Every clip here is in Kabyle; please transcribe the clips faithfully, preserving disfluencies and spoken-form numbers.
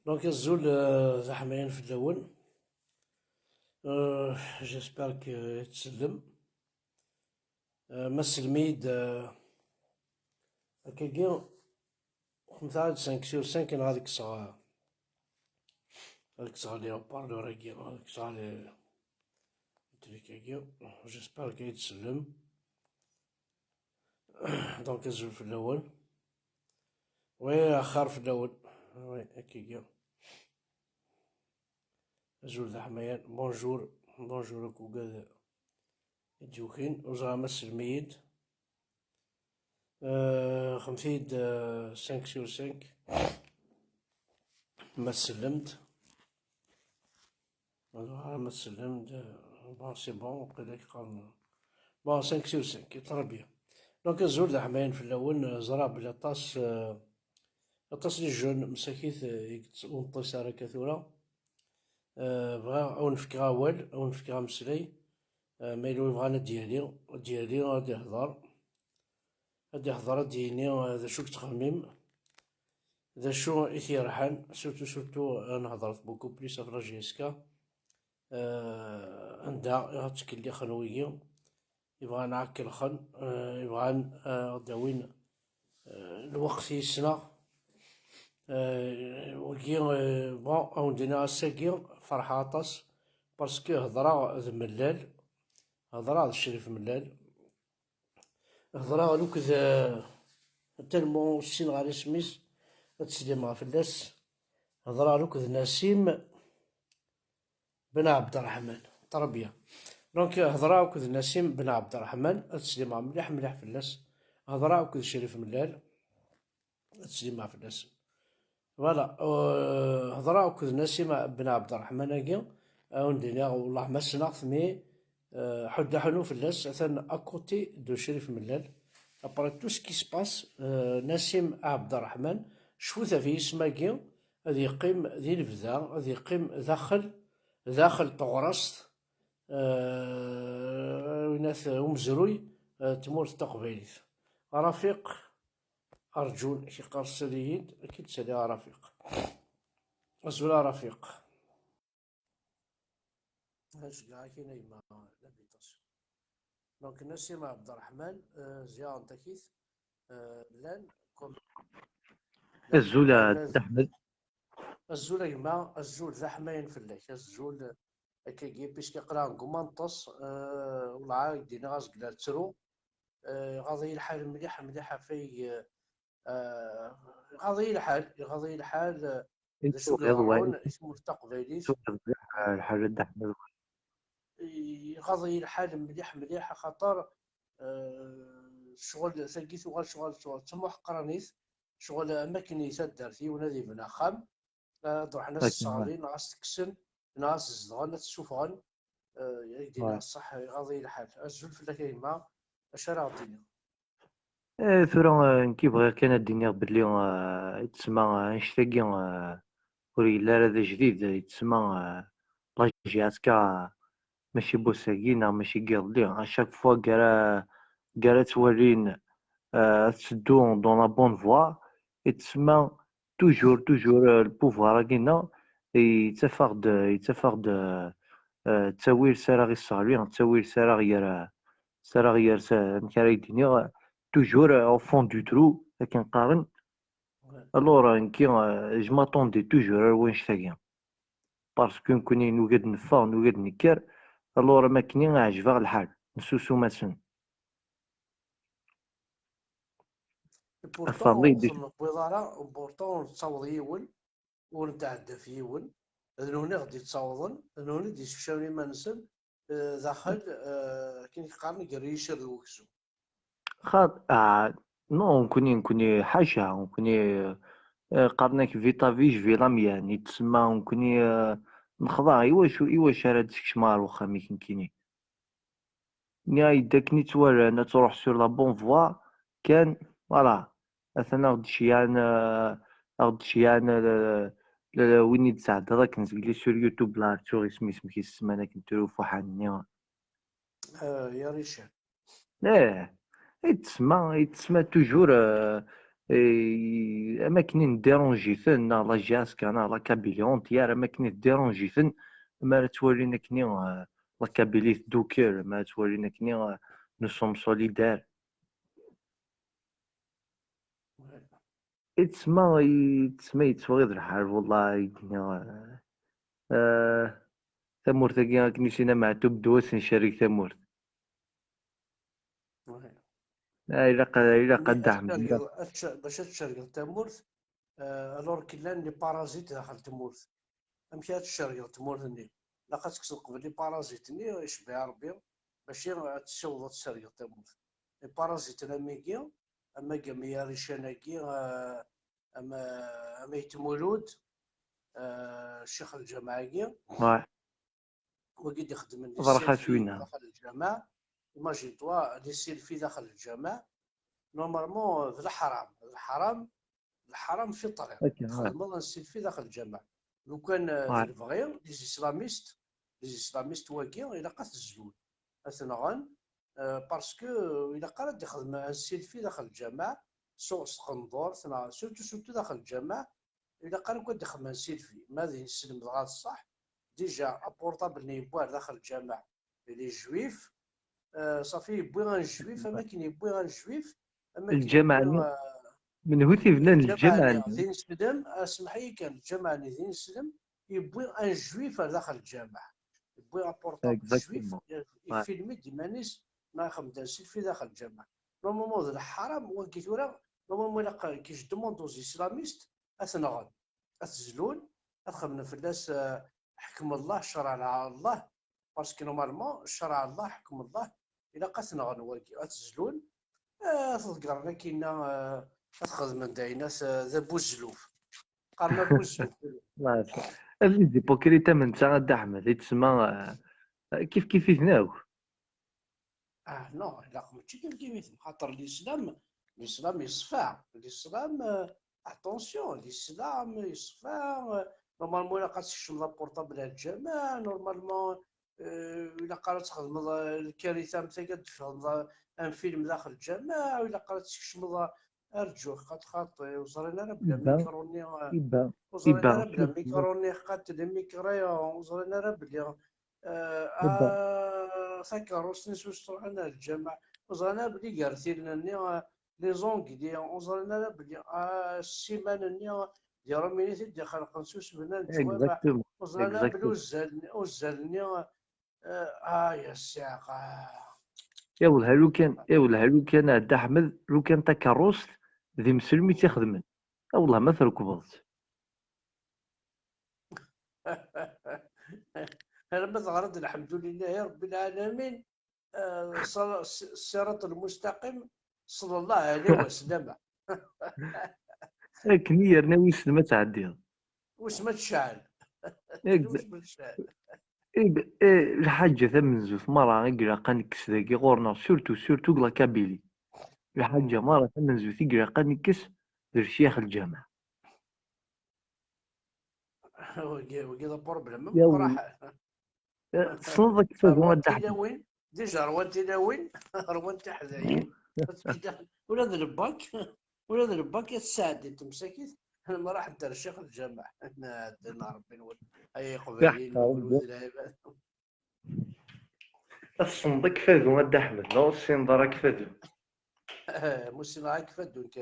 Donc, azul, euh, d aḥmayan fell-awen. Euh, j'espère que tsellem. Euh, ma tsellem-iyi-d, euh, akkagi, xemsa cinq sur cinq, neɣ ad kkseɣ, ad kkseɣ les haut-parleurs-agi, ad kkseɣ les, les trucs-agi. J'espère que tsellem. Donc, azul fell-awen. Oui, axir fell-awen. Oui, akkagi. Azul d aḥmayan. Bonjour. Bonjour akk ugad i d-yukin. Ur ẓriɣ ma tsellem-iyi-d. Euh, xemsa-yi-d, euh, cinq sur cinq. Ma tsellem-d. Alors, ma tsellem-d, euh, bon, c'est bon, waqila k-qqaren. Bon, cinq sur cinq, très bien. Donc, azul d aḥmayan fell-awen, euh, ẓriɣ belli aṭas, euh, aṭas n les jeunes, msakit, euh, i yett-, ur neṭṭis ara akka tura. Euh, bɣiɣ ad wen-fkeɣ awal, ad wen-fkeɣ ameslay. Euh, ma yella win yebɣan ad d-yali, ad d-yali, ad d-ihder. Ad d-ihder, ad d-yini, euh, d acu i yettxemmim, d acu i t-yerḥan, surtout, surtout, euh, ad nehder beaucoup plus ɣef la J S K, euh, anda i ɣ-ttkellixen wigi, yebɣan ad ɣ-kellxen, euh, yebɣan, euh, ad d-awin, euh, lweqt yis-neɣ. Euh, wigi, euh, bon, ad wen-d-iniɣ ass-agi, ferḥeɣ aṭas, parce que hedreɣ d Mellal, hedreɣ d Crif Mellal, hedreɣ akked, euh, tellement ur ssineɣ ara isem-is, ad teslimeɣ fell-as. Hedreɣ akked Nasim Ben Ɛebderreḥman. Très bien. Donc, hedreɣ akked Nasim Ben Ɛebderreḥman, ad teslimeɣ mliḥ, mliḥ fell-as. Hedreɣ akked Crif Mellal, ad teslimeɣ fell-as. Voilà, euh, hedreɣ akked Nasim Ben Ɛebderreḥman-agi, ad wen-d-iniɣ, wellah ma ssneɣ-t, mais, euh, ḥuddu aḥunu fell-as, atan à côté de Crif Mellal. Après tout ce qui se passe, euh, Nasim Ɛebderreḥman, cfut ɣef yisem-agi, ad yeqqim di lebda, ad yeqqim daxel, daxel teɣrast, euh, winat umezruy, euh, tmurt taqbaylit. Rafiq, Arǧun, k-iqqar sali-yi-d, ad k-id-saliɣ a Rafiq. Azul a Rafiq. Azul a Rafiq, a gma, l'habitation. Donc, Nassim Abderrahman, euh, ziyaret takit, euh, llan, comme Azul a Dda Ḥmed. Azul a gma, azul d aḥmayan fell-ak, azul, akkagi, puisque aql-aɣ deg umanṭes, euh, wellah ad k-d-iniɣ azgel ad ttru, euh, iɣaḍ-iyi lḥal mliḥ, mliḥ ɣef ay, euh, iɣaḍ-iyi lḥal, iɣaḍ-iyi lḥal, euh, d acu i iḍerrun i tmurt taqbaylit. Lḥal a Dda Ḥmed. Iɣaḍ-iyi lḥal mliḥ, mliḥ, axaṭer, euh, ccɣel tagi tuɣal ccɣel, ccɣel d tamuḥeqranit, ccɣel am akken i taddart yiwen ad ibna axxam, ad ruḥen ad s-sseɣlin, neɣ ad s-tekksen, neɣ ad s-zedɣen, ad t-ssufɣen, euh, ad k-d-iniɣ ṣṣeḥ, iɣaḍ-iyi lḥal. Azul fell-ak a gma, acu ara ɣ-d-tiniḍ? Eh, tura, eh, nekki bɣiɣ kan ad d-iniɣ belli, eh, i tsemma, eh, annect-agi, eh, ur yelli ara d ajdid, i tsemma, eh, la J S K, mačči n wass-agi neɣ mačči n yiḍelli. À chaque fois, gar-, gar ad ttwalin, eh, ad tetteddu dans la bonne voie, i tsemma toujours, toujours, eh, le pouvoir-agi-nneɣ, yettaf-aɣ-d, yettaf-aɣ-d, eh, eh, ttawil s ara ɣ-isseɣli, ttawil s ara ɣ-yerr, s ara ɣ-yerr, s, amek ara yi-d-iniɣ, toujours, eh, au fond du trou, akken qqaren. Alors, eh, nekki, eh, je m'attendais toujours ar wannect-agi. Parce que nekkni nugi ad neffeɣ, nugi ad nekker. Alors, am akken i ɛejbeɣ lḥal, nsusum-asen. Et pourtant, ur d-newwiḍ ara, pourtant ur nettaweḍ yiwen, ur netɛedda ɣef yiwen. D nutni i ɣ-d-yettawḍen, d nutni i d-yessekcamen iman-nsen, eh, daxel, eh, akken i qqaren, gar yiccer d wegzu. Xaṭ-, ah, non, nekkni, nekkni, ḥaca, nekkni, eh, qqaren-ak vita vice, vita mienne, i tsemma nekkni, eh, nexḍa, i wacu, i wacu ara d-skecmeɣ ar wexxam-ik nekkini? Nniɣ-ak-d akken i ttwalan, ad truḥ sur la bonne voie, kan, voilà, atan a ɣ-d-ceyɛen, eh, a ɣ-d-ceyɛen, eh, le, le, win i d-tesɛeddaḍ akken zgelli sur YouTube, la rtuɣ isem-is, amek i s-semman akken turu fuḥan-nni. Eh, ya Richard. Eh, i tsemma, i tsemma toujours, eh, Et am akken i neddiranj-iten, neɣ la J S K, neɣ la Kabylie entière, am akken i teddiranj-iten, mi ara ttwalin akken i, euh, la Kabylie teddukel, mi ara ttwalin akken i, euh, nous sommes solidaires. Yettma, yettma yettwaɣiḍ lḥal, wallahi, i d-nniɣ, euh, euh, tamurt-agi akken i s-yenna Meɛtub, ddwa-s ncerreg tamurt. Ah, ilaq, ilaq ad d-aḥmed. Bac ad tcergeḍ tamurt, euh, alors que llan les parasites daxel tmurt. Amek ara tcergeḍ tmurt-nni? Ilaq ad tekkseḍ qbel les parasites-nni, icebbeɛ Rebbi, bac ad tessiwḍeḍ ad tcergeḍ tamurt. Les parasites-nni am wigi, am wigi, am Yarican-agi, euh, am, am Ayt Mulud, euh, ccix n lǧameɛ-agi. Ouais. Wagi d-ixeddmen les selfies daxel lǧameɛ. Imagine-toi, les selfies daxel lǧameɛ. Normalement, d lḥaram, d lḥaram, d lḥaram fi ṭṭriq. Txedmeḍ un selfie daxel lǧameɛ. Lukan, euh, d lebɣi, les islamistes, les islamistes wagi, ilaq ad t-zlun, ad t-nɣen, euh, parce que, euh, ilaq ara d-ixdem un selfie daxel lǧameɛ, s, s tqendurt, neɣ surtout, surtout daxel lǧameɛ, ilaq ara akk ad d-ixdem un selfie. Ma d ineslem dɣa d ṣṣeḥ, déjà, aportable-nni yewwi ar daxel lǧameɛ, il est juif, euh, ṣafi yewwi un juif, am akken yewwi un juif, am akken yewwi, euh, menhu t-ibnan lǧameɛ-nni? D ineslem, ah, semmeḥ-iyi kan, lǧameɛ-nni d ineslem, yewwi un juif ar daxel lǧameɛ. Yewwi aportable juif, yefilm-d iman-is, neɣ ixdem-d un selfie daxel lǧameɛ. Normalement d lḥaram, wagi tura, normalement ilaq qu'ils demandent aux islamistes ad t-nɣen, ad t-zlun, ad xedmen fell-as, euh, ḥkem Allah, ccreɛ n Allah, parce que normalement, ccreɛ Allah, ḥkem Allah, ilaq ad t-nɣen wagi, ad t-zlun, eh, ad t-ḍeggren akkinna, eh, ad t-xedmen d ayen, ad t-, d abuzluf. Qqaren abuzluf. Abrid ipukrit am netta, a Dda Ḥmed, yettsemma, eh, kif kif-iten akk. Ah non, ilaq mačči kif kif-iten, xaṭer l'islam, l'islam yeṣfa, l'islam, eh, attention, l'islam yeṣfa, eh, normalement ilaq ad tsekcmeḍ aportable ar lǧameɛ, normalement, eh, ilaq ara txedmeḍ, eh, lkarita am tagi, ad d-txedmeḍ, eh, un film daxel lǧameɛ, ilaq ara tsekcmeḍ, eh, arǧu, xaṭ-, xaṭi, ur ẓrin ara belli amikru-nni, eh, ur ẓrin ara belli amikru-nni, xaṭi, les migraines, ur ẓrin ara belli, eh, ah, takeṛṛust-nni s ur s-truḥen ar lǧameɛ, ur ẓrin ara belli gar tilin-nni, eh, les ongles, ur ẓrin ara belli, ah, ssiman-nni d iṛumyen i t-id-ixelqen s usebna n lǧameɛ, ur ẓrin ara belli uzzal-, uzzal-nni, eh, ah, ya ssiɛqa. Iwelha lukan, iwelha lukan a Dda Ḥmed, lukan takeṛṛust d imeslen i tt-ixedmen. Awellah ma trekbeḍ-tt. Alamma teɣriḍ lḥemdulillahi Rebbil Ɛalamin, eh, ṣṣirat lmustaqim, ṣalla Llah ɛlih wa sellama. Akken i yerna wissen ma tɛeddiḍ. Wissen ma tecɛel. Wissen ma tecɛel. Eh, eh, lḥaǧa tamenzut merra i ilaq ad nekkes dagi ɣur-neɣ, surtout, surtout deg la Kabylie. Lḥaǧa merra tamenzut i ilaq ad nekkes d lecyax lǧameɛ. Wagi, wagi d aproblem ameqqran. Eh, tessneḍ ad k-fadu a Dda Ḥmed? Tilawin, déjà rwan tilawin, rwan tiḥdayin. Ula d lebak, ula d lebak ad tesɛeddi temsakit, ma raḥent ar ccix lǧameɛ. Nɛeddan Rebbi nwen. Ay Iqbayliyen, Rebbi. Tessneḍ akfadu a Dda Ḥmed, neɣ ur tessineḍ ara akfadu? Eh, ma ur ssineɣ akfadu, nekk,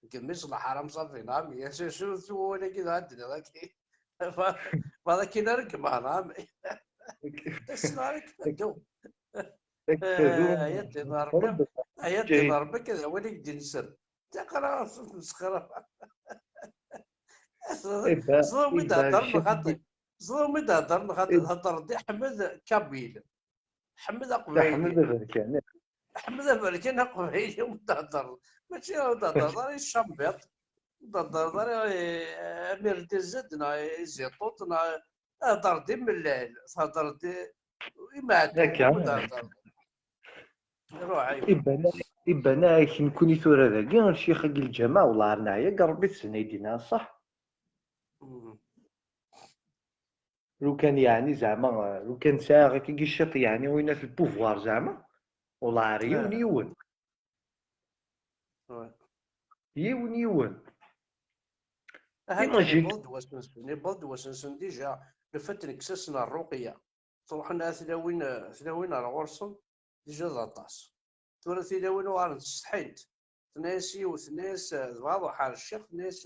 nekk mmi-s n lḥaram ṣafi, neɣ mmi-s, surtout wawal-agi dɣa d-tenniḍ-agi. Balak ara ggmeɣ, neɣ mmi? Ur ssineɣ ara akfadu. Akfadu. Eh, ay addin n Rebbi, ay addin n Rebbi, akka d awal i k-d-inser. Taqra s tmesxra. Ẓẓlum i d-heddren xaṭi. Ẓẓlum i d-heddren xaṭi. Theddreḍ i Ḥmed Kabil. Ḥmed Aqbayli. Ḥmed Aberkan. Ḥmed Aberkan Aqbayli, ur d-heddreḍ. Mačči ur d-heddreḍ ara i Ccambiṭ. Ur d-heddreḍ ara i Amir Dized, neɣ i Ziṭuṭ, neɣ Hder-d i Mellal, thder-d i, i Meɛtub, akka. Ruḥ, aywa. Iban, iban-ak nekkni tura dagi, ccix-agi lǧameɛ, wellah ar neɛya, deg Rebbi tessneḍ-d-ini ṣṣeḥ. Mhm. Lukan yeɛni zeɛma, lukan sɛiɣ akkagi ciṭ yeɛni winat le pouvoir zeɛma, wellah ar yiwen, ah, yiwen. Ouais. Yiwen yiwen. Ahat yewweḍ-d wass-nsen, yewweḍ-d wass-nsen déjà, le fait nekkes-asen rruqya. Truḥen ar tlawin, tlawin ar ɣur-sen, déjà d aṭas. Tura tilawin uɣalent ttsetḥint. Tenna-yas yiwet, tenna-yas, tebɣa ad ruḥ ar ccix, tenna-yas,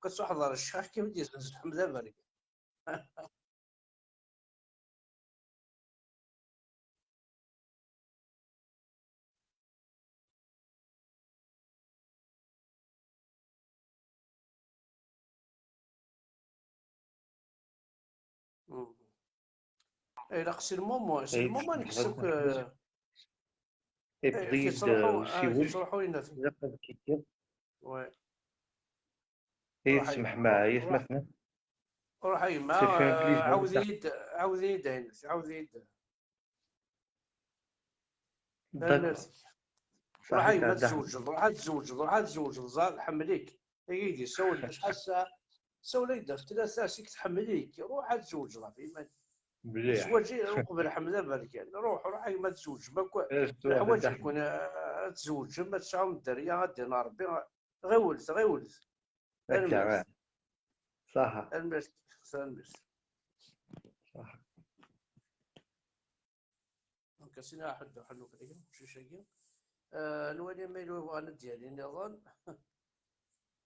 ka truḥeḍ ar ccix, akken i d-yezzenz Ḥmed Aberkan. Ilaq si lmumu, si lmumu nekkes akk. Iwweḍ-iyi-d usiwel. Ilaq ad kkiɣ. Ay, smeḥ ma ɛyiɣ, ma tma. Ruḥ a yemma, ɛawed-iyi-d, ɛawed-iyi-d ayen, ɛawed-iyi-d. Tanemmirt. Ruḥ a yemma ad tzewǧeḍ, ruḥ ad tzewǧeḍ, ruḥ ad tzewǧeḍ, ẓer, tḥemmel-ik. Tagi i d-yessawlen acḥal ssaɛa, tessawel-ak-d ɣef tlata, seg tḥemmel-ik, ruḥ ad tzewǧeḍ ɣef yiman-ik. Zzwaǧ uqbel Ḥmed Aberkan. Ruḥ, ruḥ a yemma ad tzewǧem akk. Leḥwaǧ-nwen ad tzewǧem, ad tesɛum dderya, ad d-iniɣ Rebbi. Ɣiwlet, ɣiwlet. Tanemmirt. Ṣaḥa. Tanemmirt. Tanemmirt. Ṣaḥa. Donc, asina ḥedd ḥellu kra, cic-agi. Ah, nwali ma yella bɣan ad d-yali nniḍen.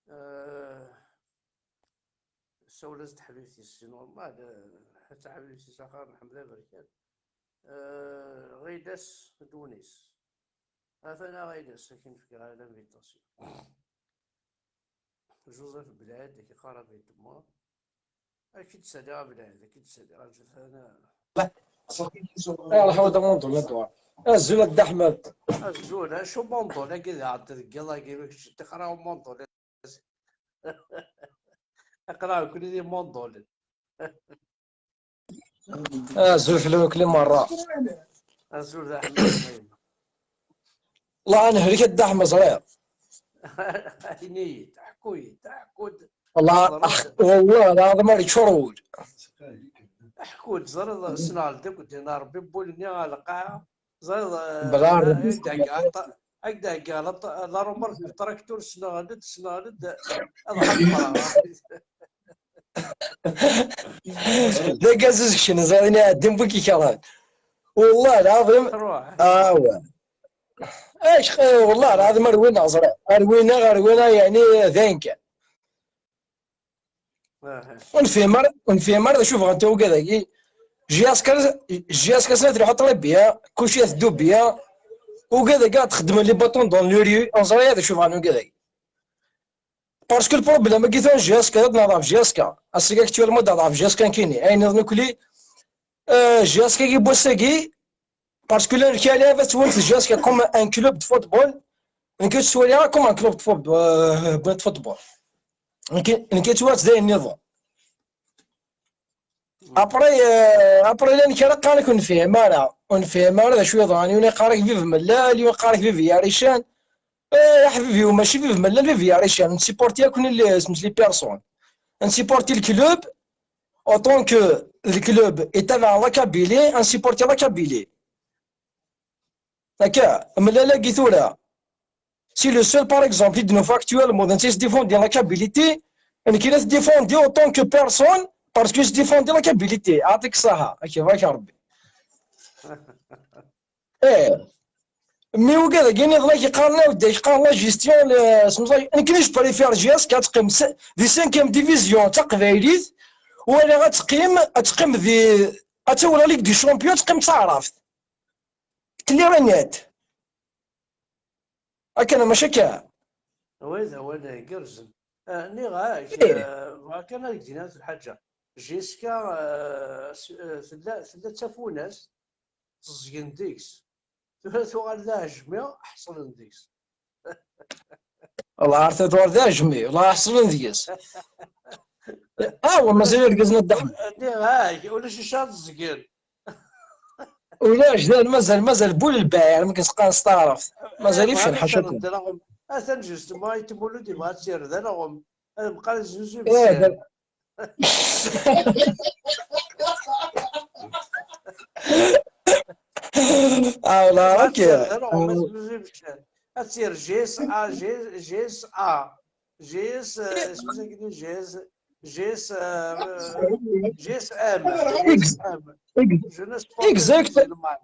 Ah, sawel-as-d ḥbibt-is, c'est normal, ah, ḥatta ḥbibt-is axir n Ḥmed Aberkan. Ah, Ɣilas Dunis. Atan a Ɣilas, akken fkiɣ l'invitation. Joseph Belɛid, ak iqqar abrid n Mor. Ak-id saliɣ a Belɛid, ak-id saliɣ, aǧut ana. Iṛuḥ-awen-d amundul n ddwar. Azul a Dda Ḥmed. Azul, acu umundul-agi d iɛedda deg yiḍ-agi, ma kečč tixra umundul. Aql-aɣ nekkni d imundulen. Azul fell-awen nekkni merra. Azul d aḥmed. Allah, ad nehlik a Dda Ḥmed, ẓriɣ. Ini-yi-d, ḥku-yi-d, ḥku-d. Wallah, wallah lɛaḍim ar yeččur wul. Ḥku-d, ẓriɣ, ssneɣ-d akk ddin Rebbi n wul-nni ɣer lqaɛa. Ẓriɣ, bla eh, Rebbi. Ad d-heggiɣ aṭ-, ad d-heggiɣ laṭ-, la remarque n traktur, ssneɣ-d, ssneɣ-d, ad ḥemmleɣ. D agazuz kečč, neẓra din iɛeddi n wiki kerhan. Wallah lɛaḍim. Ruḥ. Awa. Ax, eh, wallah lɛaḍim ar winna ẓriɣ. Ar winna, ar winna, yeɛni d ayen kan. Ur nefhim ara, ur nefhim ara d acu bɣan tawga dagi. J S K, J S K snat riḥ aṭribiya, kuci ateddu biya. Ugad-agi ad xedmen les bâtons dans les rues, ur neẓri ara d acu bɣan ugad-agi. Parce que le problème agi tura J S K, ad nehḍer ɣef J S K. Ass-agi actuellement ad nehḍer ɣef J S K nekkini. Ayen nniḍen nekkni, euh, J S K-agi n wass-agi, parce que llan lkali ad twaliḍ J S K comme un club de football, nekk ur ttwaliɣ ara comme un club de football, euh, de football. Nekk, nekk ttwaliɣ d ayen nniḍen. Après, euh, après llan kra qqaren-ak ur nefhim ara, ur nefhim ara d acu yeḍran, yiwen iqqar-ak vive Mellal, yiwen iqqar-ak vive Yarican. Eh, aḥbibi-w, mačči vive Mellal, vive Yarican, nessupporti akk les, les personnes. Nessupporti le club, autant que le club itabaɛ la Kabylie, nessupporti la Kabylie. Akka, Mellal-agi tura, c'est le seul, par exemple, i d-nufa actuellement, d netta i s-défendi la Kabylie, nekk la t-défendi autant que personne, parce que s-défendi la Kabylie, aɛṭik ṣṣaḥa, akka, barek Rebbi. Eh, mi ugad-agi nniḍen ak-iqqaren awedda, ak-iqqaren la gestion, le, semẓay, nekkni je préfère J S K ad teqqim s-, di cinquième division taqbaylit, wala ad teqqim, ad teqqim di, ad tawla Ligue des Champions, ad teqqim d taɛrabt. Clair et net. Akka neɣ mačči akka? Wa d awal igerrzen. Ah, nniɣ-ak, eh, bɣiɣ kan ad k-d-iniɣ lḥaǧa. J S K, ah, s-, ah, tella, tella d tafunast, teẓẓgen deg-s. Tura tuɣal d aɛejmi, ḥeṣlen deg-s. Wallah, ar tadwar d aɛejmi, wallah, ḥeṣlen deg-s. Ah, wa mazal irgazen a Dda Ḥmed. Nniɣ-ak, ulac acu ara teẓẓgen. Ulac, dan mazal, mazal bul lbaɛir, amek s-qqaren s taɛrabt. Mazal ifcel ḥaca. Atan justement, ay tmulud yebɣa ad tt-yerr d anaɣem. Ad meqqar zuzu ibeccan. Ah, la, ok. Ad tt-yerr G S A, G S A. G S, euh, excusez-moi, G S, G S, euh, euh, G S M, G S M, Jeunesse Sportive Musulmane.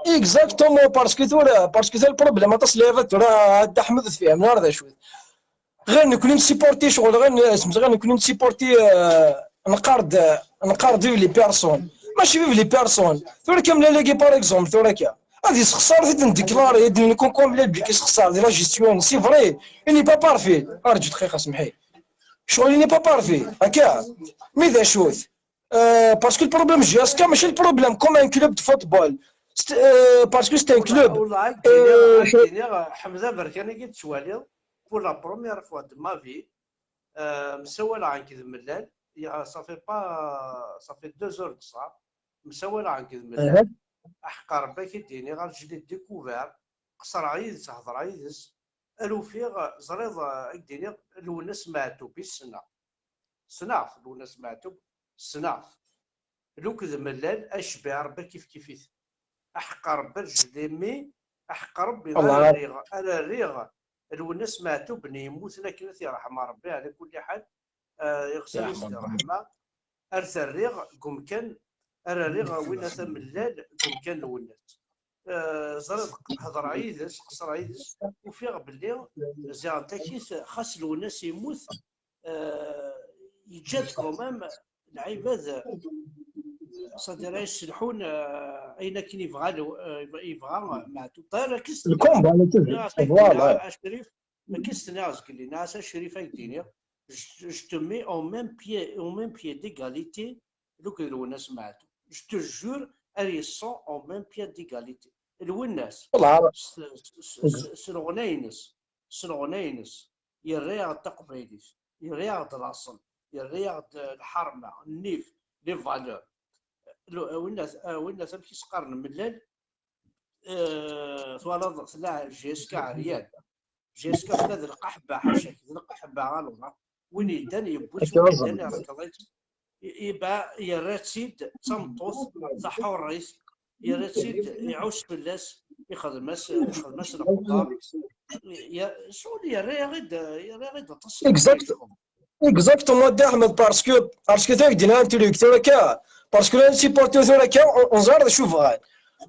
Exactement, parce que tura, parce que c'est le problème, aṭas n lɛibad tura, Dda Ḥmed, tfehmem ara d acu. Ɣer nekni nessupporti ccɣel, ɣer n-, semmeɣ, ɣer nekni nessupporti, euh, nqarr-d, nqarr-d vive les personnes. Mačči vive les personnes. Tura kan mlal-agi, par exemple, tura kan. Ad yessexṣar, ad t-id-ndéclarer, ad d-nini comme quoi mlal-agi yessexṣar di la gestion, c'est vrai, il n'est pas parfait. Arǧu dqiqa, semmeḥ-iyi. Ccɣel il n'est pas parfait, akka. Mais d acu-t? Euh, parce que le problème G S K, mačči le problème comme un club de football. C'est, euh, parce que c'est un club. Wallah, euh, Ḥemza, berkan-agi tettwaliḍ, pour la première fois de ma vie, euh, msawaleɣ nekk d Mellal, ya, ça fait pas, ça fait deux heures de ça, msawaleɣ nekk d Mellal, aḥeqq Rebbi ad k-id-iniɣ, je l'ai découvert, qeṣṣreɣ yid-s, hedreɣ yid-s, ar ufiɣ, ẓriɣ, ad k-d-iniɣ, Lwennas Meɛtub, i ssneɣ. Ssneɣ-t, Lwennas Meɛtub, ssneɣ-t. Luked Mellal, acbiɛ Rebbi kif kif-it. Aḥeqq Rebbi, je l'aimais, aḥeqq Rebbi, ara rriɣ, ara rriɣ Lwennas Meɛtub n yemmuten akken ad t-yerḥem Rebbi, ɛla kulli ḥal, euh, iɣsan-is di ṛṛeḥma, ar t-rriɣ deg umkan, ara rriɣ win ata Mellal deg umkan n Lwennas. Euh, ẓriɣ, hedreɣ yid-s, qeṣṣreɣ yid-s, ufiɣ belli ziɣ n takit, xas Lwennas yemmut, euh, yeǧǧa-d quand même lɛibad, c'est-à-dire, ay sselḥun, euh, ayen akken yebɣa Lew-, euh, yebɣa Meɛtub. D'ailleurs, akken s-tenniḍ, Le combat, le nniɣ-as, voilà. A Crif, akken s-tenniɣ zgelli, nniɣ-as, A Crif, ad k-d-iniɣ, je, je te mets au même pied, au même pied d'égalité, Luked Lwennas Meɛtub. Je te jure, ad yeṣṣu au même pied d'égalité. Lwennas, Voilà. s, s, s, s, s leɣna-ines, s leɣna-ines, yerra-yaɣ-d taqbaylit, yerra-yaɣ-d laṣel, yerra-yaɣ-d lḥerma, nnif, les valeurs. Lu-, a winna, a winna, amek i s-qqaren, Mellal, euh, twalaḍ, tella G S K ɛeryan. G S K tella d lqaḥba, ḥaca-k, d lqaḥba, alors, win yeddan yewwi-tt, win yeddan irekkeḍ-itt. I-, iba-, yerra-tt-id d tameṭṭut taḥuṛṛit, yerra-tt-id, iɛuss fell-as, ixdem-as, ixdem-as lextar. Ya-, ccɣel yerra-yaɣ-id, yerra-yaɣ-id aṭas n Exact. Exactement, Dda Ḥmed, parce que, parce que tura k-d-yenna introducteur akka, parce que la supporter tura akka, on, on ẓer d acu bɣan.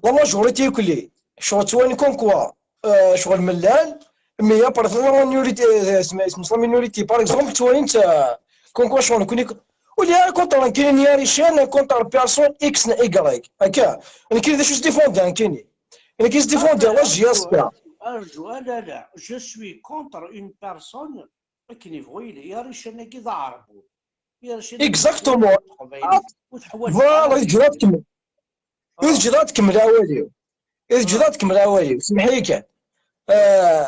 La majorité yakk-li, ccɣel ttwalin comme quoi, euh, ccɣel Mellal, mais il y a par exemple la minorité, euh, isem-, isem-, la minorité, par exemple, ttwalin-tt, euh, comme quoi ccɣel nekkni, ur lliɣ ara contre nekkini ni Aricen, contre personne X n Y. Akka, nekkini d acu s-défendiɣ nekkini? Nekkini s-défendiɣ la G S K. Arǧu, ah, la, la, je suis contre une personne akken yebɣu yili. Aricen-agi d aɛerbu. Aricen-agi Exactement. d aqbayli. Ur teḥwaǧ Voilà, ara i teǧǧiḍ ad tkemmel. I teǧǧiḍ ad tkemmel awal-iw. I teǧǧiḍ ad tkemmel awal-iw. Semmeḥ-iyi kan. Euh,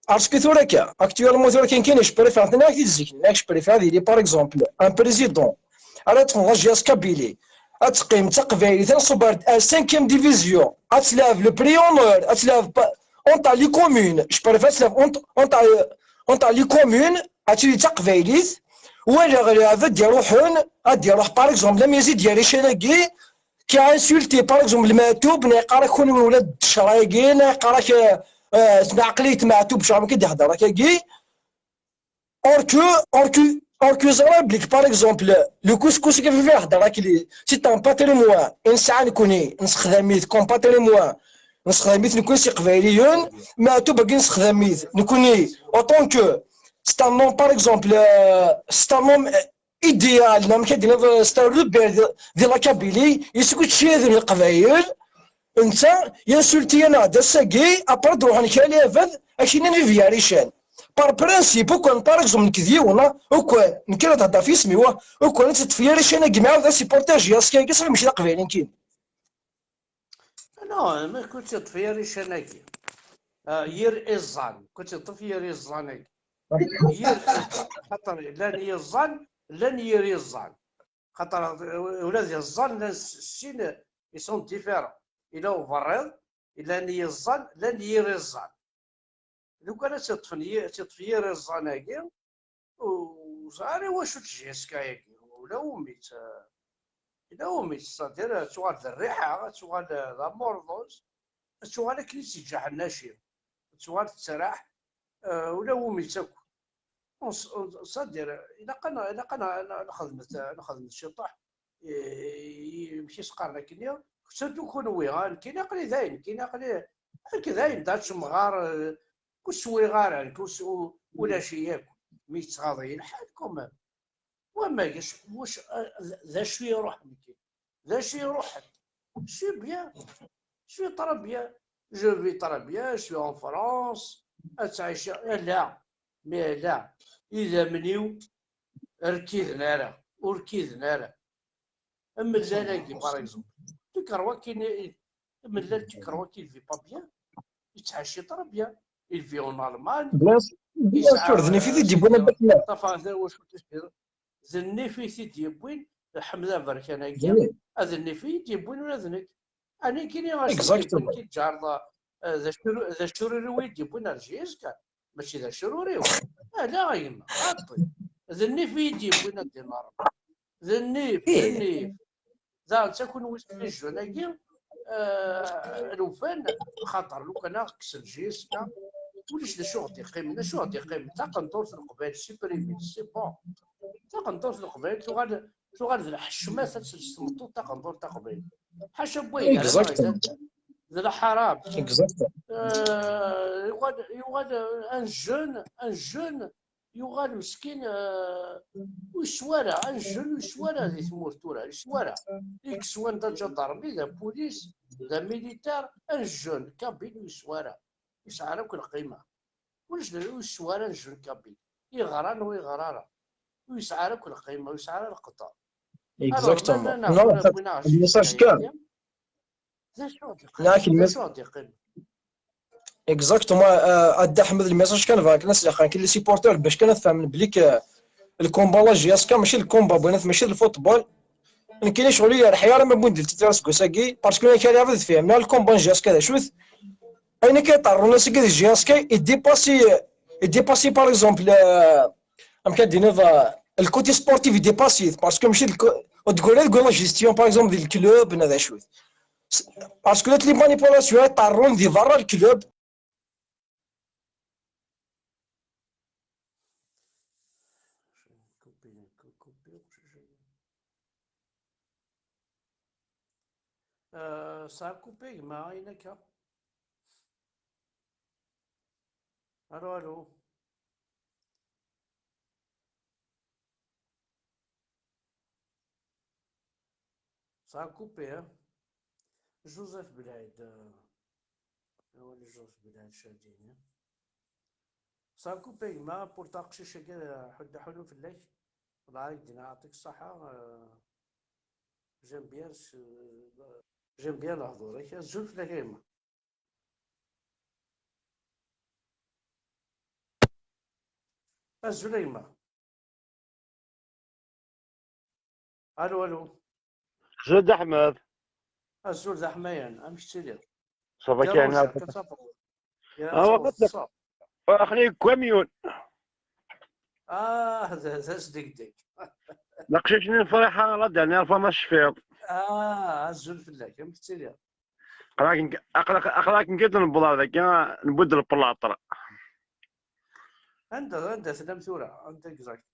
parce que tura akka, actuellement tura kan, kan, je préfère, tenna-ak-t-id zik, je préfère ad yili, par exemple, un président. Ara teṭṭfeḍ la G S Kabylie. Ad teqqim d taqbaylit, ad nṣubb ar, ar cinquième division. Ad tleɛb le prix honneur, ad tleɛb pa-, entre les communes. Je préfère ad tleɛb entre, entre, entre les communes, ad tili d taqbaylit. Walaɣ lɛebd ad d-iruḥen, ad d-iruḥ, par exemple, am yazid Yarican-agi, qui a insulté, par exemple, Lmeɛtub, neɣ yeqqar-ak kunwi ula d ccṛa-agi, neɣ yeqqar-ak, euh, euh, aql-iyi d Meɛtub, ccṛa-agi d-ihder akkagi. Or que, or que, or que ẓriɣ belli, par exemple, le couscous-agi i ihder akli, c'est un patrimoine i nesɛa nekkni, nessexdam-it comme patrimoine, nessexdam-it nekkni s Iqbayliyen, Meɛtub-agi nessexdam-it nekkni, autant que c'est un nom, par exemple, euh, c'est un nom, euh, idéal, neɣ amek ad d-tiniḍ, c'est un repère di, di la Kabylie, yesgutciden Leqbayel, netta yensulti-aneɣ-d ass-agi, après ad ruḥen kra n lɛibad, ad k-inin vive Yarican. Par principe, ukan, par exemple, nekk d yiwen, ah, ukan, nekk ara d-heddeɣ f yisem-iw, ah, ukan ad teṭṭef Yarican-agi, mɛawed ad supporter G S K-agi, safi mačči d aqbayli nekkini. Non, ma kul teṭṭef yir ican-agi. Ah, yir iẓẓan. Kul teṭṭef yir iẓẓan-agi. Yir iẓẓan. Xaṭer llan yiẓẓan, llan yir iẓẓan. Xaṭer ula d iẓẓan llan s-, sin, ils sont différents. Yella uberriḍ, llan yiẓẓan, llan yir iẓẓan. Lukan ad teṭṭfen yi-, ad teṭṭef yir iẓẓan-agi, ur ẓriɣ ara i wacu-tt G S K-agi. Ula umi-tt, ula umi-tt, c'est-à-dire, ad tuɣal d rriḥa, ad tuɣal d amurḍus, ad tuɣal akken i tt-yeǧǧa Ḥennacim, ad tuɣal tettraḥ, eh, ula umi-tt akk. c'est-à-dire, ilaq ad, ilaq ad nexdmet, nexdmet ciṭuḥ, eh, amek i s-qqaren akkenni, surtout kunwi, ah, nekkini aql-i dayen, nekkini aql-i, nekk dayen d ačemɣar, eh, ur swiɣ ara, nekk ur s-, u-, ulac-iyi akk, mi yettɣaḍ-iyi lḥal, quand même. Wamma d acu, wac-, eh, d, d acu iruḥen, nekkini? D acu iruḥen? Je suis bien. Je suis très bien. Je vis très bien. Je suis en France. Ad ttɛiceɣ. Ala. Mais ala. Idammen-iw ur rkiden ara. Ur rkiden ara. Amellal-agi, par exemple. Tikerwakin, amellal tikerwakin, il vit pas bien. Yettɛici très bien. Il vit en Allemagne. Bien sûr, bien sûr, d nif i t-id-yewwin ad d-tafeḍ. D nnif i t-id-yewwin, Ḥmed Aberkan-agi, d nnif i yi-d-yewwin ula d nekk. Ɛni nekkini acu i d-yewwin, exactement, ki ǧarḍa, eh, d acuru-, d acururu i yi-d-yewwin ar J S K, mačči d acururu-w. Ala a yemma, xaṭi. D nnif i yi-d-yewwin ad d-iniɣ. D nnif, d nnif. Daɣen d takunwi s les jeunes-agi, eh, lufan, xaṭer lukan ad ɣ-kksen J S K, ulac d acu ɣ-d-iqqimen, d acu ɣ-d-iqqimen? Taqendurt n Leqbayel, supprimer, c'est bon. Taqendurt n Leqbayel tuɣal, tuɣal d lḥecmat ad tels tmeṭṭut taqendurt taqbaylit. Ḥaca n wayen ara, exactement, d lḥaram. Exactement. Eh, yuɣal, yuɣal, eh, un jeune, un jeune, yuɣal meskin, eh, ur yeswa ara, un jeune ur yeswa ara di tmurt tura, ur yeswa ara. I yeswan d aǧadarmi, d apulis, d amilitar, un jeune kabyle ur yeswa ara. Ur yesɛi ara akk lqima. Ulac d, ur yeswa ara un jeune kabyle. Yeɣra neɣ ur yeɣra ara. Ur yesɛi ara akk lqima, ur yesɛi ara leqder. Alors, exactement. Ma, ma, non, en fait, le message kan. D acu ɣ-d-iqqimen? D acu ɣ-d-iqqimen? Exactement, euh, a Dda Ḥmed, le message kan bɣiɣ kan ad s-lḥeqeɣ kan les supporters bac kan ad fehmen belli que le combat n la J S K mačči le combat n wanat, mačči d le football. Nekkini ccɣel ur yerḥi ara ma wwin-d ltitra seg wass-agi, parce que nekk ara d fehmeɣ le combat n J S K d acu-t. Ayen akka iṭerrun ass-agi di J S K, il dépasse, il dépasse par exemple, euh, amek ad d-tiniḍ, euh, le côté sportif il dépasse, parce que mačči d le co-, ur d-tegri deg la gestion, par exemple, di le club, neɣ d acu-t. Parce que les manipulations iṭerrun di berra le club. Euh, ça a coupé, gma, ayen akka. Allô, allô. Ça a coupé, hein. Joseph Belaid, euh, awal Joseph Belaid Chadini. Ça a coupé, gma, pour taqcict-agi, euh, ḥuddu ḥulu fell-ak. Wala, i k-d-nɛeṭṭik ṣṣaḥa, euh, j'aime bien ce, j'aime bien lehdur-ik. Azul fell-ak a gma. Azul a gma. Allô, allô. Azul Dda Ḥmed. Azul d aḥmayan, amek tettiliḍ? Ça va, kan. Aql-i deg ukamyun. Ah, d, d asdegdeg. D aqcic-nni n Friḥa, la dernière fois ma tecfiḍ. Ah, azul fell-ak, amek tettiliḍ? Aql-aken, aql-, aql-, aql-aken kan newweḍ ar dagi, newwi-d lplaṭr. Anda, anda tellam tura? Anda exact?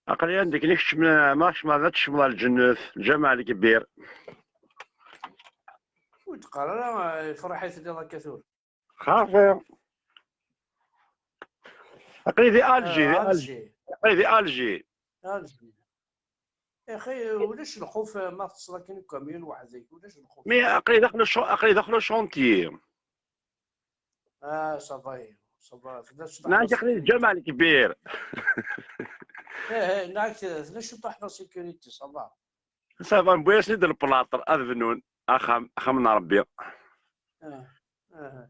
Aql-i anda akken i keččem, ma keččem ad tecmeḍ ar lǧennet, lǧameɛ lkbir. Ur d-qqar ara, eh, ifraḥ i telliḍ akka tura. Xafi. Aql-i di Alger, di Alger. Aql-i di Alger. Alger. Axi, ulac lxuf, ma teṭṭseḍ akken ukamyun weḥd-k, ulac lxuf. Mais aql-i daxel uc-, aql-i daxel ucantier. Ah, ça va, ça va. Tella ciṭuḥ. Nɛak aql-i di lǧameɛ lkbir. Eh, eh, nɛak tella ciṭuḥ la sécurité, ça va. Ça va, newwi-asen-id lplaṭr, ad bnun axxam, axxam n Ṛebbi. Ah, ah.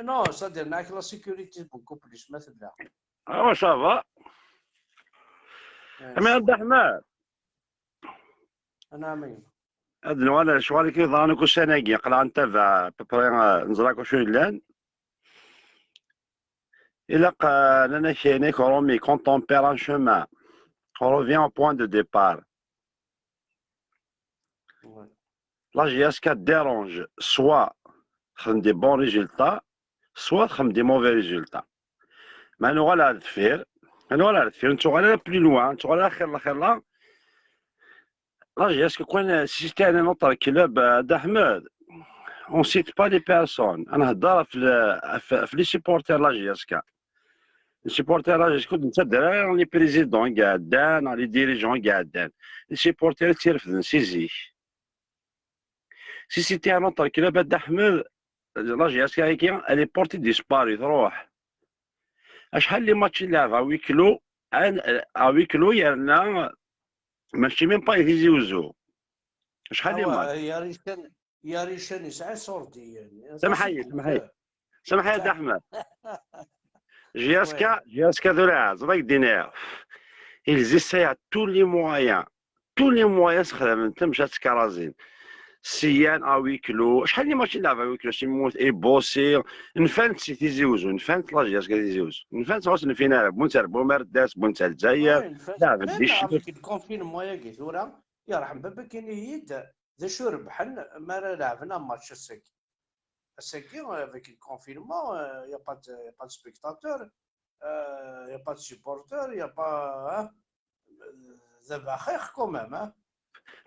Non, c'est-à-dire, nɛak la sécurité beaucoup plus, ma tella. Ah, ça va. Ah, mais ça va. Dda Ḥmed. Anɛam. Ad nuɣal ar lecɣal i k-yeḍran akk ussan-agi, aql-aɣ ntabaɛ, à peu près, euh, neẓra akk acu yellan. Ilaq, euh, nnan-ak, nnan-ak Romy, quand on perd un chemin, on revient au point de départ. Ouais. La J S K dérange, soit txdem des bons résultats, soit txdem des mauvais résultats. Ma nuɣal ar deffir, Ad nuɣal ar deffir, ur nettuɣal ara plus loin, ur nettuɣal ara xilla xilla. La J S K, quand, si c'était un autre club, euh, d'Ahmed, on cite pas les personnes. Ad nhedder ɣef le-, ɣef, ɣef les supporters n la J S K. Les supporters n la J S K ur d-nettadder ara les présidents i iɛeddan, les dirigeants i iɛeddan. Les supporters ad tt-irefden si zik. Si c'était un autre club, a Dda Ḥmed, la J S K-agi, elle est portée disparue, truḥ. Acḥal n les matchs i nlɛeb à huis clos, à, à huis clos yerna mačči même pas i Tizi Uzzu. Acḥal n les matchs? Yarican, Yarican yesɛa iṣurdiyen. Samḥ-iyi, samḥ-iyi. Samḥ-iyi, a Dda Ḥmed. J S K, J S K d ur ɛad, ad ak-d-iniɣ. Ils essayent à tous les moyens. Tous les moyens sexdamen-ten bac ad tt-krazin. Syan à huis clos. Acḥal n les matchs i nlɛeb à huis clos? Si Mut, Ibusi. Nfan-tt si Tizi Uzzu. Nfan-tt la J S K Tizi Uzzu. Nfan-tt ɣur-s nfin ara. Wwin-tt ar Bumerdas, wwin-tt ar Lezzayer. Lɛeben di ccna. Avec le confinement-agi tura, yerḥem baba, ini-yi-d d acu rebḥen mi ara lɛeben amatch ass-agi. Ass-agi, avec le confinement, euh, y a pas de, y a pas de spectateurs, euh, y a pas de supporters, y a pas, hein, d abaxix quand même, hein.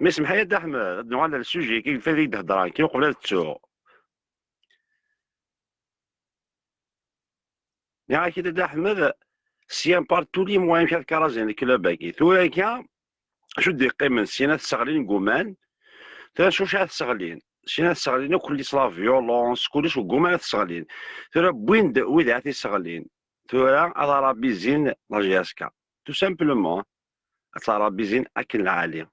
Mais semḥ-iyi a Dda Ḥmed, ad nuɣal ar le sujet, kif i d-hedreɣ, kif uqbel ad ttuɣ. Nniɣ-ak-id a Dda Ḥmed, syan par tous les moyens ad krazin le club-agi. Tura akka, acu d-iqqimen, syin ad t-sseɣlin deg uman, tura acu ad t-sseɣlin? Syin ad t-sseɣlin akk, la violence, kullec deg uman ad t-sseɣlin. Tura wwin-d wid ara t-isseɣlin. Tura ad arabizin la J S K. Tout simplement, ad tarabizin akken lɛali.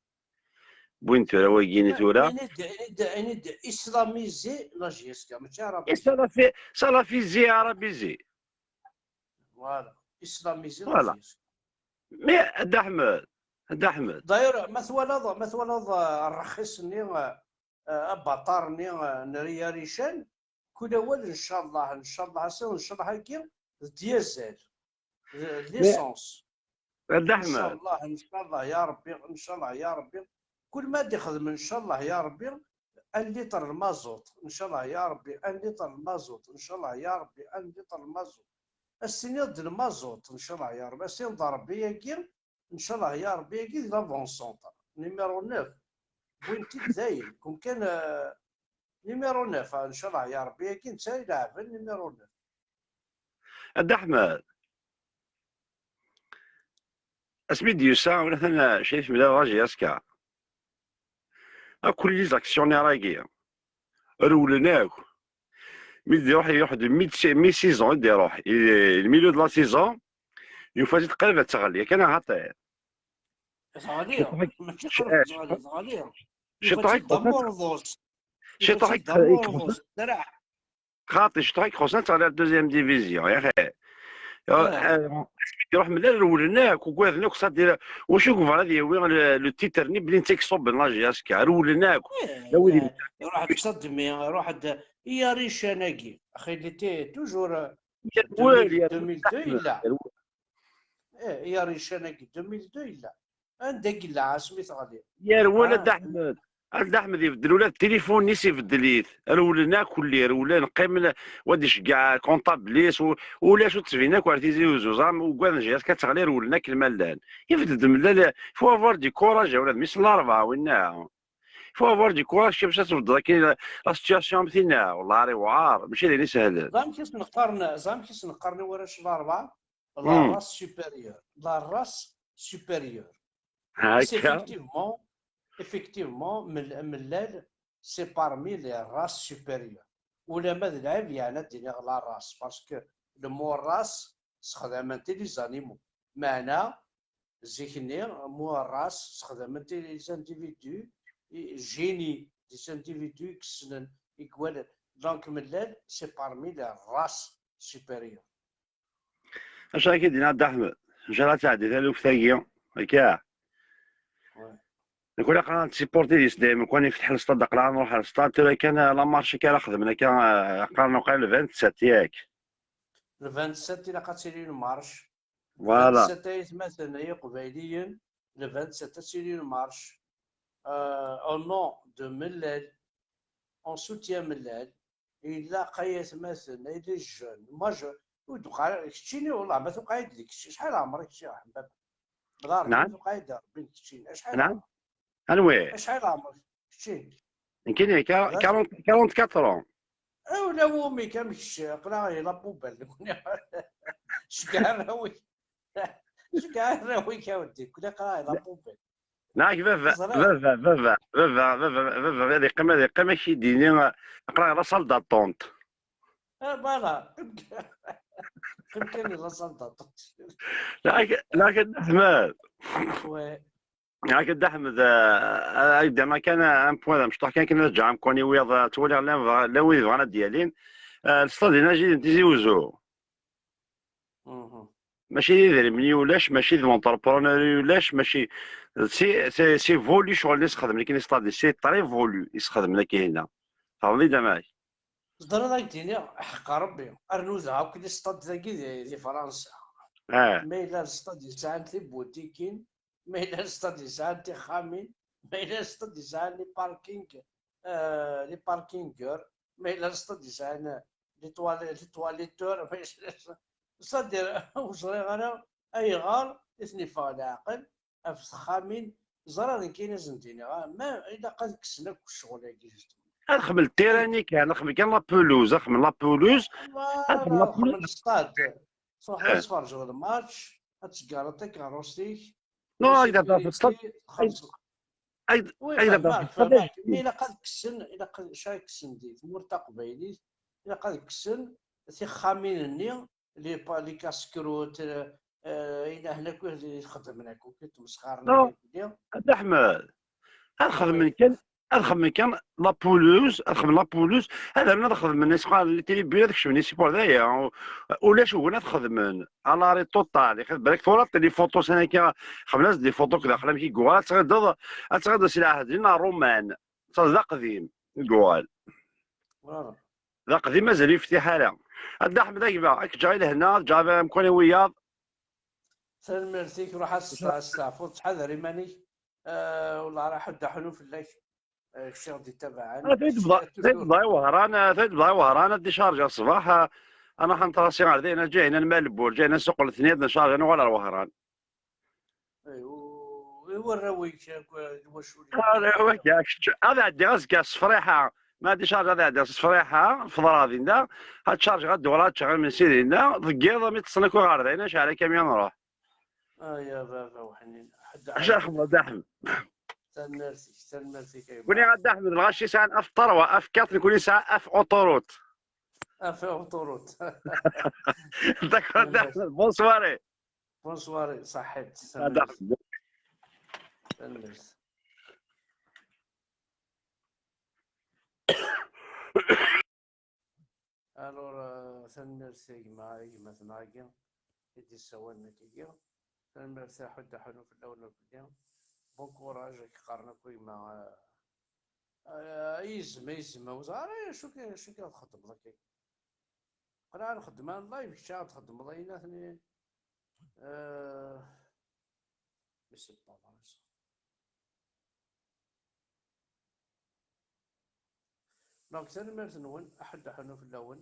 Wwin tura wagini tura. Ini-d, ini-d, ini-d islamiser la J S K, mačči arabiser. Salafi-, salafiser, arabiser. Voilà, islamiser la J S K. Mais a Dda Ḥmed, a Dda Ḥmed. D'ailleurs, ma twalaḍ, ma twalaḍ, euh, rrxis-nni, euh, euh, abaṭar-nni, euh, n Riyarican, kul awal, ncallah, ncallah, ass-a, ncallah-agi, d diazal, d, d l'essence. A Dda Ḥmed. Ncallah, ncallah, ya Rebbi, ncallah, ya Rebbi. Kul ma d-ixdem, ncallah, ya Rebbi, un litre n lmaẓut, ncallah, ya Rebbi, un litre n lmaẓut, ncallah, ya Rebbi, un litre n lmaẓut. As-tiniḍ d lmaẓut, ncallah, ya Rebbi. As-tiniḍ d Rebbi-agi, ncallah, ya Rebbi-agi, d l'avant-centre, numéro neuf. Wwin-t-id dayen, comme kan, euh, numéro neuf, ah, ncallah, ya Rebbi-agi, netta i ileɛben numéro neuf. A Dda Ḥmed, asmi d-yusa ula atan Crif Mlal la J S K, akk les actionnaires-agi rewlen akk. Mi d-iruḥ, iruḥ-d mi, mi saison i d-iruḥ, i, le milieu de la saison, yufa-tt-id qrib ad teɣli, kan axaṭer. Teɣli, mačči qrib teɣli, teɣli. Ciṭuḥ i ixuṣṣen. Ciṭuḥ i ixuṣṣen. Xaṭi, ciṭuḥ i ixuṣṣen ad teɣli ar deuxième division, ya xi. Iruḥ Mlal, rewlen akk, ugaden akk, ça dire, wacu yebɣa ad yawi le, le titre-nni belli netta i iṣubben la J S K, rewlen akk. Iruḥ-d Sadmi, iruḥ-d i Yarican-agi. Axi, il était toujours, euh, deux mille deux yella. Eh, Yarican-agi, deux mille deux yella. Anda i yella asmi teɣli? Yerwel a Dda Ḥmed. A Dda Ḥmed ibeddel ula d tilifun-is, ibeddel-it. Rewlen akk, rewlen, qqimen, wa d-iceggeɛ comptable-is, u-, ulac ur d-ttbin akk ar Tizi Uzzu, ẓer, ugaden J S K ad teɣli, rewlen akk lma llan. Ibeddel-d Mlal, il faut avoir du courage, a ula d mmi-s n Larebɛa, winna. Il faut avoir du courage, kif ad tbeddeḍ akken la, la situation am tinna, wellah ara iwɛer, mačči d ayen isehlen. Ẓer amek i sen-qqaren, ẓer amek i sen-qqaren i warrac n Larebɛa? La race supérieure. La race supérieure. Effectivement, effectivement, Mel-, Mlal, c'est parmi les races supérieures. Ulamma d lɛib, yeɛna ad d-iniɣ la race, parce que le mot race, sexdamen-t les animaux. Meɛna, zik-nni, mot race, sexdamen-t les individus, i, génie, des individus i yessnen, i iwalan. Donc, Mlal, c'est parmi les races supérieures. Acu ara k-id-iniɣ a Dda Ḥmed? Acu ara tɛeddi taluft-agi, akka? Nekk ur aql-aɣ nettsipurti deg-s dayem, nekk ad nifteḥ le stade, aql-aɣ nruḥ ar le stade, tura kan, euh, la marche akka ara xedmen, akka, euh, qqaren uqal le vingt-sept, yak? Le vingt-sept ilaq ad tili une marche. Voilà. Le vingt-sept ay atmaten, ay iqbayliyen, le vingt-sept ad tili une marche. Euh, au nom de Mlal, on soutient Mlal, ilaq ay atmaten, ay les jeunes. Moi, je, ur d-tuqeɛ ara. Keččini, wellah, ma tuqeɛ-d d kečči. Acḥal ɛemṛ-ik, kečči, a ḥbab? Beḍar, نعم. Ma tuqeɛ-d Ṛebbi d keččini. Acḥal نعم. عمرك؟ Anwi? Acḥal ɛemṛ-k? Kečči. Nekkini, ka-, quarante, quarante-quatre ans. Ula wumi kan kečč, aql-aɣ di la poubelle, nekkni. Ceggeɛ arraw-ik. Ceggeɛ arraw-ik, a weddi, nekkni aql-aɣ di la poubelle. Neɣ baba, teẓriḍ, baba, baba, baba, baba, baba, ad yeqqim, ad yeqqim, ad k-id-yini, aql-aɣ la salle d'attente. Ah, voilà. Qqim kan di la salle d'attente. Neɣ, neɣ Dda Ḥmed. Ouais. Neɣ Dda Ḥmed, euh, ad d-ameɣ kan un point d amecṭuḥ kan, kan ad ǧǧeɣ amkan i wiyaḍ, euh, ttwaliɣ llan bɣa-, llan wid bɣan ad d-yalin. Euh, le stade-ina n Tizi Uzzu. Mhm. Mačči d idrimen i ulac, mačči d l'entrepreneur i ulac, mačči, c'est, c'est, c'est voulu ccɣel-nni i sxedmen akken i stade, c'est très voulu i sxedmen akka hina. Tfehmeḍ-iyi-d amek? Teẓriḍ, ad k-d-iniɣ, ḥeqqa Rebbi, rnu da akk les stades dagi di, di Fransa. Ah. Ma yella le stade yesɛan tibutikin, ma yella le stade yesɛan tixxamin, ma yella le stade yesɛan les parkings, euh, les parkingeurs, ma yella le stade yesɛan les toile-, les toiletteurs, ma yella, c'est-à-dire, ur ẓriɣ ara ayɣer i ten-iffeɣ leɛqel ɣef texxamin. Ẓriɣ nekkini ad sen-d-iniɣ, ah, ma ilaq ad kksen akk ccɣel-agi. Ad xedmen tirani kan, ad xedmen kan la pelouse, ad xedmen la pelouse, ad xedmen la pelouse. Xedmen stade. Truḥ ad tferǧeḍ lmatch, ad teggareḍ takeṛṛust-ik, non, ad yedder ɣef stade. Txellṣeḍ. Ay, oui, ay, fehmeɣ, fehmeɣ. Mi ilaq ad kksen, ilaq ad, acu ara kksen di tmurt taqbaylit, ilaq ad kksen tixxamin-nni, les pa-, les casse-croûtes, euh, ayen ahna akk i xeddmen akk, i tmesxaren. Non, akk-nni. A Dda Ḥmed, ad xedmen kan, ad xedmen kan la pelouse, ad xedmen la pelouse, ad rren ad xedmen isqan les tribunes, ad kecmen les supporters, aya, ulac ugur ad xedmen, à l'arrêt total, ixed balak tura les photos sani akka, xedmen-as des photos daxel amek i yuɣal, ad tɣideḍ, ad tɣideḍ si lɛehd-nni n Ṛuman, d aqdim i yuɣal. Voilà. D aqdim, mazal ur yeftiḥ ara. A Dda Ḥmed a gma, ad k-ǧǧeɣ i lehna, ad ǧǧeɣ amkan i wiyaḍ. Tanemmirt-ik, ruḥ ad testa-, ad testeɛfuḍ, ttḥadar iman-ik. Ah, wellah ara ḥedd aḥunu fell-ak. Ah, kečč i ɣ-d-ittabaɛen. Ah, tayd bḍa-, tayd bḍa i Wehran, ah, tayd bḍa i Wehran, ad d-icharǧeɣ ṣṣbeḥ, ah, ad nruḥ ad nṭrasi ɣer din, ad ǧǧiɣ inan Malbur, ǧǧiɣ inan Suq n Letniyat, ad ncarǧ ad nuɣal ar Wehran. Ay, u-, i warraw-ik, ak-, d wacu-, ah, arraw-ik, ah, kečč, ad ɛeddiɣ azekka s Friḥa. Ma ad icharǧ ad ɛeddiɣ s Friḥa, feḍreɣ dinna, ad ččarǧeɣ, ad d-uɣaleɣ ad ččeɣ imensi dinna, deg yiḍ mi ṭṭsen akk ɣer dayen, ad ceɛleɣ akamyun, nruḥ. Ay, a baba uḥnin. Ḥedd acu ara xedmeḍ, a Dda Ḥmed? Tanemmirt-ik, tanemmirt-ik, a gma. Nekni a Dda Ḥmed, lɣaci sɛan F trois, F quatre, nekni nesɛa F autoroute. F autoroute. D'accord, a Dda Ḥmed, bonne soirée. Bonne soirée, ṣaḥit. A Dda Ḥmed. Tanemmirt. Alors, euh, tanemmirt a gma, a gma-tneɣ-agi, i d-yessawalen akkagi. Tanemmirt a ḥedd aḥunu fell-awen akkagi. Bon courage, ak qqaren akk a gma, euh, euh, a yizem, a yizem, ur ẓriɣ ara acu k-, acu akka txeddmeḍ akkagi. Aql-aɣ nxeddem en live, kečč ad txeddmeḍ ayen atni. Euh, mais c'est pas vrai, ça. Donc, tanemmirt-nwen, aḥedd aḥunu fell-awen.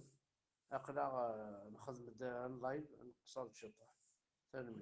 Aql-aɣ, euh, nxeddem-d en live, nqeṣṣer-d ciṭuḥ. Tanemmirt.